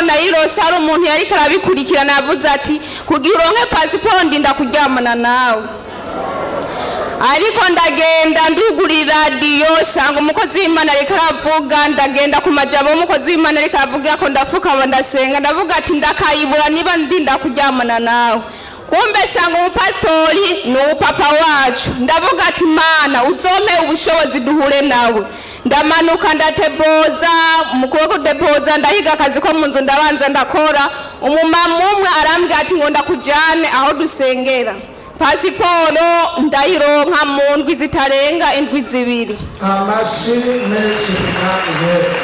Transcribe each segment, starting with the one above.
Nayirose hari umuntu yariko arabikurikirana, yavuze ati kugira uronke pasiporo ndinda kuryamana nawe. Ariko ndagenda ndugura iradiyo, sanga umukozi w'Imana ariko aravuga, ndagenda ku majambo y'umukozi w'Imana ariko aravuga ko ndafukama ndasenga, ndavuga ati ndakayibura niba ndinda kuryamana nawe. Kumbe sanga umupasitori ni upapa wacu, ndavuga ati Mana uzompe ubushobozi duhure nawe. Ndamanuka ndateboza, mu kuboko depoza ndahiga akazi ko mu nzu, ndabanza ndakora. Umumama umwe arambwira ati ngo ndakujane aho dusengera. Pasiporo ndayironka mu ndwi zitarenga indwi 2. Amashi menshi Mwami Yesu.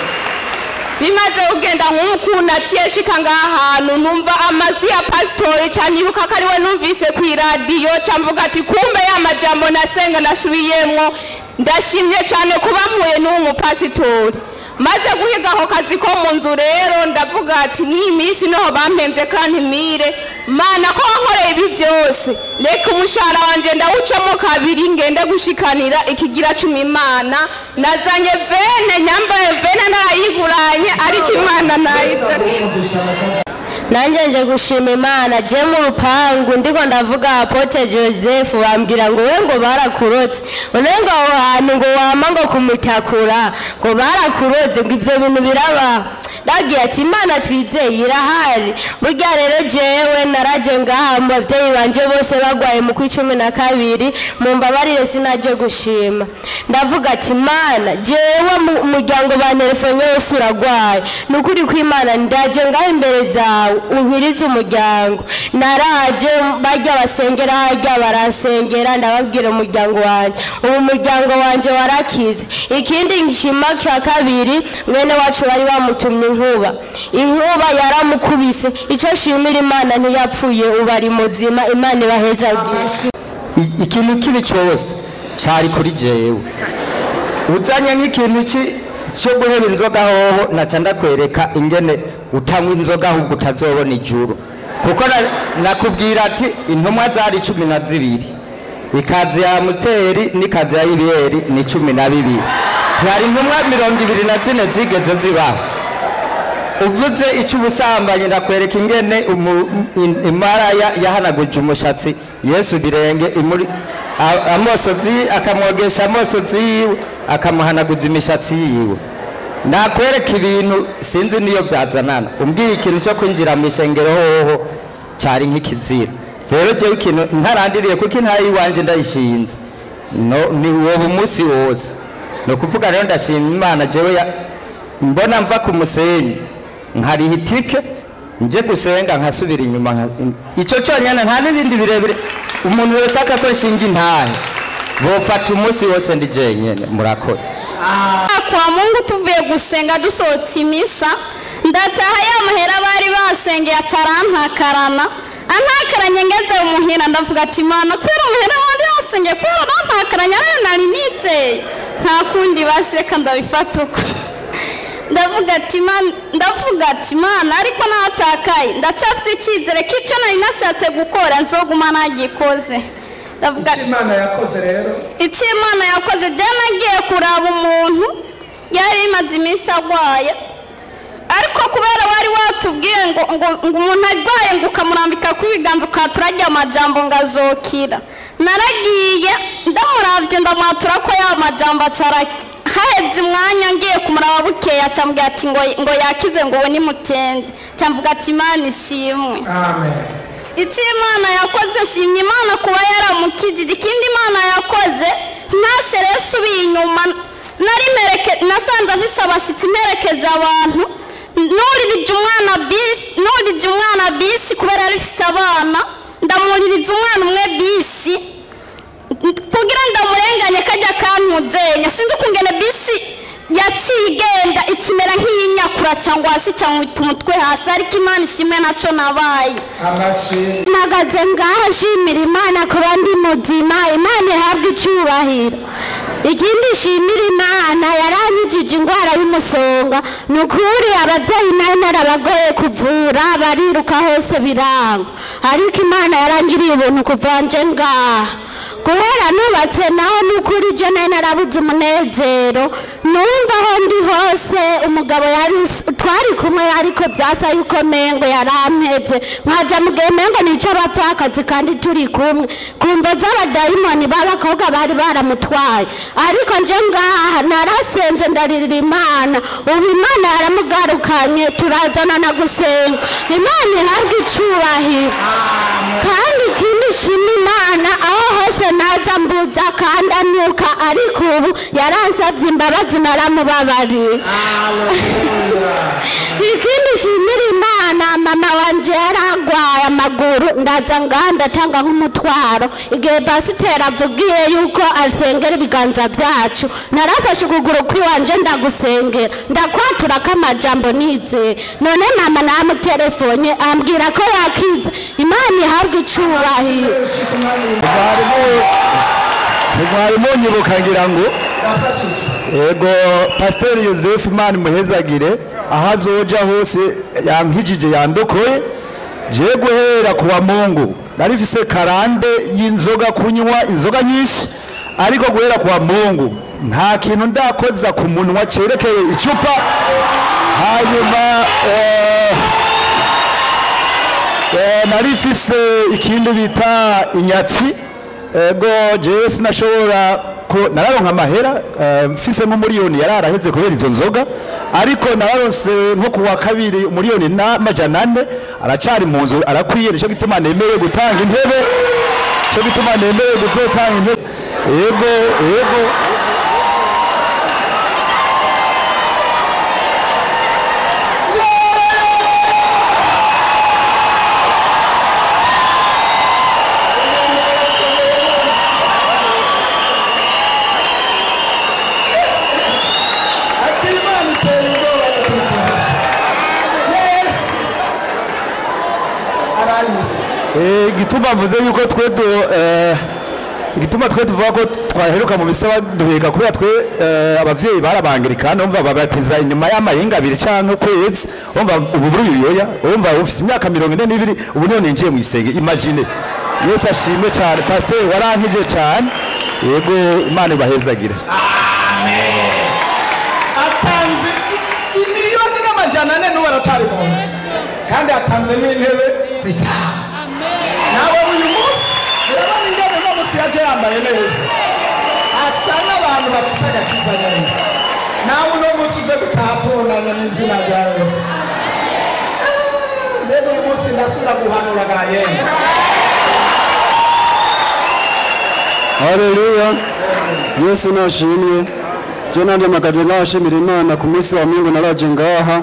Bimaze kugenda nk'uku naciye shika ngaha hantu numva amazwi ya pasitori, ca nibuka ko ariwe numvise kw'iradiyo, ca mvuga ati kumbe ya majambo nasenga nasubiyemwo. Ndashimye cane kuba mpuye n'uwo mupasitori. Maze guhiga ako kazi ko mu nzu rero ndavuga ati n'iyi minsi niho bampemvye kandi ntimire, Mana ko wankoreye ibi byose, reka umushahara wanje ndawucamo kabiri ngende gushikanira ikigira 10 Imana. Nazanye vene, nyambaye vene narayiguranye, ariko Imana nayize. Nanjye nje gushima Imana. Je mu rupangu ndiko ndavuga Apotre Joseph, bambwira ngo we ngo barakurotse, none ngo aho hantu ngo wama ngo kumutakura ngo barakurotse, ngo ivyo bintu biraba. Ndagiye ati Imana twizeye irahari. Burya rero jewe naraje ngaha mu bavyeyi banje bose bagwaye mu kwa 12, mumbabarire sinaje gushima. Ndavuga ati Imana jewe umuryango bantelefone wose uragwaye, nukuri ko Imana ndaje ngaha imbere zawe unkirize umuryango. Naraje bajya basengera hajya barasengera, ndababwira umuryango wanje, ubu umuryango wanje warakize. Ikindi nshima cya kabiri, mwene wacu bari bamutumye inkuba, inkuba yaramukubise. Icyo nshimira Imana ntiyapfuye, ubu ari muzima. Imana ibaheza. Ikintu kibi cyose cyari kuri jewe, uzanye nk'ikintu cyo guheba inzoga hoho naca ndakwereka ingene utanywa inzoga ahubwo utazobona ijuru. Kuko nakubwira ati intumwa zari 12, ikazi ya Muteri n'ikazi ya Ibiyeri ni 12. Hari intumwa 24 zigeze zibaho. Uvuze icy'ubusambanyi ndakwereka ingene imara yahanaguje umushatsi Yesu birenge imuri amosozi, akamwogesha amosozi yiwe, akamuhanaguza imishatsi yiwe. Nakwereka ibintu sinzi niyo byazanana. Umbwiye ikintu cyo kwinjira mu ishengero hoho cyari nk'ikizira. Rero jewe ikintu ntarandiriye kuko intayi iwanje ndayishinze, no ni uwo munsi wose. No kuvuga rero ndashima Imana jewe mbona mva ku musenyi nkariha itike nje gusenga nkasubira inyuma. Icyo cyonyine nta n'ibindi birebire. Umuntu wese akako nshinga intahe bofata umunsi wose ndi jenyene. Murakoze. Kwa Mungu tuvuye gusenga dusohotse imisa, ndataha ya mahera bari basengeye acarantakarana, antakaranye ngeze umuhira ndavuga ati Imana kubera umuhera bari basengeye kubera antakaranye nari nizeye, nta kundi baseka ndabifata uko. Ndavuga ati Imana ariko natakaye ndacyafite icyizere k'icyo nari nashatse gukora nzoguma nagikoze. Ndavuga Imana yakoze rero, icyo Imana yakoze, je nagiye kuraba umuntu yari imaze iminsi agwaye, ariko kubera wari watubwiye ngo umuntu arwaye ngo ukamurambika ku biganza ukaturajya amajambo ngo azokira. Naragiye ndamuravye ndamwatura ko ya majambo ataraki. Haheze umwanya ngiye kumuraba bukeya acambwira ati ngo yakize ngo ubu ni mutende. Cyamvuga ati Imana ishimwe. Amen. Icyo Imana yakoze nshimye Imana kuba yaramukijije. Ikindi Imana yakoze ntashere yasubiye inyuma, nari mereke nasanze afise abashitsi merekeza abantu, nurije umwana bisi kubera yari afise abana, ndamuririza umwana umwe bisi kugira ndamurenganye kajya kantuzenya, sinzi ukungene bisi yaciye igenda ikimera nk'iyinyakura cyangwa hasi cyangwa umutwe hasi, ariko Imana ishimwe naco nabaye. Mpagaze ngaha nshimira Imana kuba ndi muzima, Imana ihabwe icyubahiro. Ikindi nshimira Imana yaranyijije indwara y'umusonga. Ni ukuri ababyeyi nayo narabagoye kuvura, bariruka hose biranga, ariko Imana yarangiriye ubuntu kuva nje ngaha. Guhera nubatse naho n'ukuri je nari narabuze umunezero, numva aho ndi hose umugabo yari twari kumwe ariko byasa yuko mengo yarampevye, nkaja mugihe mengo nico bapfakazi kandi turi kumwe, kumva z'abadayimoni b'abakobwa bari baramutwaye. Ariko nje ngaha narasenze ndaririra Imana, ubu Imana yaramugarukanye turazana na gusenga. Imana ihabwe icubahiro. Kandi ikindi shima Imana, aho hose naza mbuza kandi anuka, ariko ubu yaransavye imbabazi naramubabariye. Ikindi shimira Imana, mama wanje yaragwaye amaguru, ndaza ngaha ndatanga nk'umutwaro. Igihe pasiteri avugiye yuko asengera ibiganza vyacu, narafashe ukuguru kwiwanje ndagusengera, ndakwaturako amajambo nizeye. None mama namuterefonye ambwira ko yakize. Imana ihabwe icubahiro. Mwari munyibuka ngira ngo ego Pasiteri Yozefu Imana imuhezagire, aho azoja hose yankijije yandokoye. Je guhera kuwa Mungu narifise karande y'inzoga, kunywa inzoga nyinshi, ariko guhera kuwa Mungu nta kintu ndakoza ku munwa cerekeye icupa. Hanyuma narifise ikindi bita inyatsi. Ego jewe sinashobora ko nararonka amahera, mfise nk'umuriyoni yararaheze kubera izo nzoga, ariko nararonse nko kuwa kabiri 1,400,000 aracari mu nzu arakwiye. Nico gituma nemerewe gutanga intebe, nico gituma nemerewe gutanga intebe. Ego ego Igituma mvuze yuko twe igituma twe tuvuga ko twaheruka mu bisaba duheka kubera twe abavyeyi barabangirikana, umva babatiza inyuma y'amahinga abiri canke ukwezi, umva ubu buri yoya, umva ufise imyaka 42 ubu none ninjiye mu isenge. Imagine. Yesu ashimwe cyane, pasteur warankije cyane. Yego Imana ibahezagire. Amen. Atanze 1,400,000 n'ubu aracari mu nzu, kandi atanze n'intebe zitanu. Nawe uyu munsi urabona ingene uno munsi yaje yambaye neza, asa n'abantu bafise agakiza neza. Nawe uno munsi uze gutaha tubonanye n'izina rya Yesu. Mbega uyu munsi ndasubira guhanura ga yenda. Haleluya, Yesu nashimwe. Je nanje makaje ngashimira Imana ku munsi wa Mungu naraje ngaha.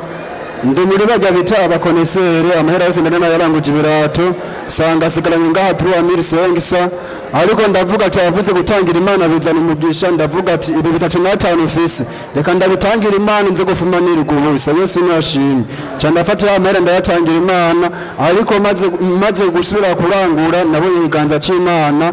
Ndi muri bajya bita abakonesere, amahera yose ndana yaranguje ibirato, sanga sigaranye ngaha 3500, ariko ndavuga ati avuze gutangira Imana bizana umugisha. Ndavuga ati ibi 35 ufise reka ndabitangira Imana nze gufumanira ubusa. Yesu nashimwe. Ca ndafata amahera ndayatangira Imana, ariko maze gusubira kurangura nabonye ikiganza c'Imana.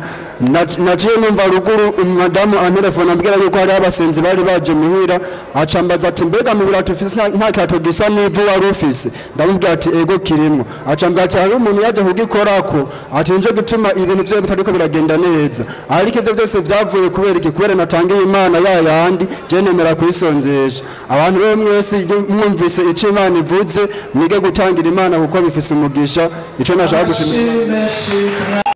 Naciye numva ruguru madamu antelefona ambwira yuko hari abasenzi bari baje muhira, acambaza ati mbega mu birato ufise nta kirato gisa n'ivu wari ufise? Ndamubwira ati ego kirimo. Acambwira ati hari umuntu yaje kugikorako, ati nico gituma ibintu vyawe bitariko biragenda neza. Ariko ivyo byose vyavuye kubera iki? Kubera natangiye Imana ya yandi je nemera kuyisonzesha. Abantu rero mwese mwumvise ico Imana ivuze, mwige gutangira Imana kuko bifise umugisha. Ico nashaka gushimira.